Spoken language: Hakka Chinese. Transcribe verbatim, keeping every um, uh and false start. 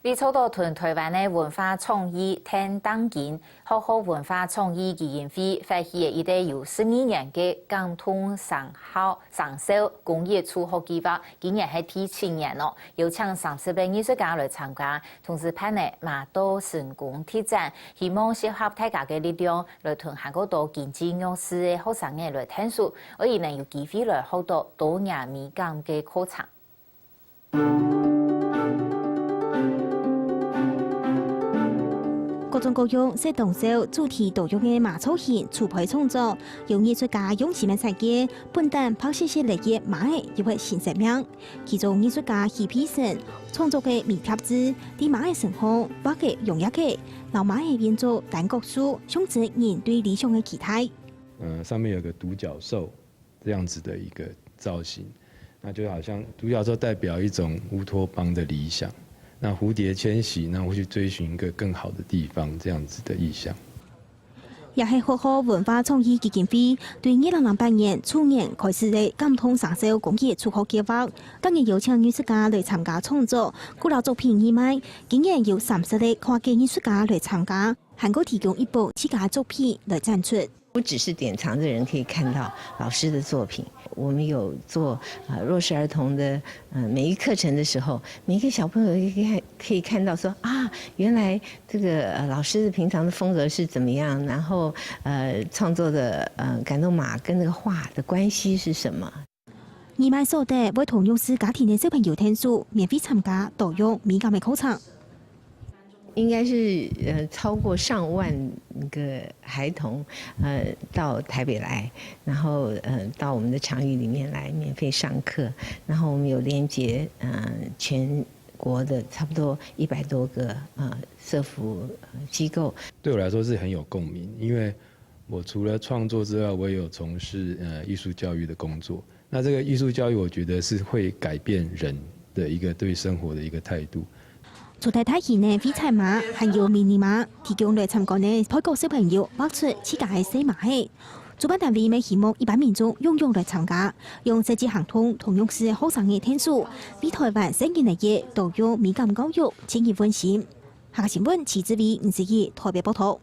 為做到同臺灣个文化創意𢯭釘根，學校文化創意基金會發起个一個有十二年个感動生效生肖公益助學計畫，今年係第七年囉。有請三十個藝術家來參加，同時辦理馬島成功特展，希望集合大家个力量，來同還過多經濟弱勢个學生仔來𢯭手，可以能有機會來學到多元美感个課程。 各種各樣、色當少、主題多樣个馬造型、櫥胚創作，由藝術家用心个設計，本旦白雪雪个馬仔又會新生命。其中藝術家徐佩生創作个米貼紙，在馬仔身項畫个容易个，摎馬仔變做單角獸，象徵人對理想个期待。呃，上面有個獨角獸這樣子的一個造型，那就好像獨角獸代表一種烏托邦的理想，那蝴蝶遷徙，那會去追尋一個更好的地方，這樣子的意象。也係學校文化創意基金會對二零零八年舊年開始个感動生肖公益助學計畫，當年邀請藝術家來參加創作，古老作品義賣，今年有三十個跨界藝術家來參加，還過提供一本自家作品來展出。 不只是典藏的人可以看到老师的作品，我们有做啊弱势儿童的呃每一课程的时候，每一个小朋友也可以看可以看到说啊，原来这个呃老师的平常的风格是怎么样，然后呃创作的呃感动马跟那个画的关系是什么。 義賣所得會同弱勢家庭个小朋友𢯭手，免費參加多樣美感个課程。应该是呃超过上万个孩童呃到台北来，然后呃到我们的场域里面来免费上课，然后我们有连接呃全国的差不多一百多个呃社福呃机构。对我来说是很有共鸣，因为我除了创作之外，我也有从事呃艺术教育的工作。那这个艺术教育，我觉得是会改变人的一个对生活的一个态度。 除忒大型个水彩馬，還有迷你馬，提供來參觀个泰國小朋友畫出自家个細馬仔。主辦單位乜希望一般民眾踴躍來參加，用設計行動同樣式个學生仔𢯭手，為台灣細人仔个多樣美感教育盡一份心。客家新聞徐志偉、吳思怡台北報導。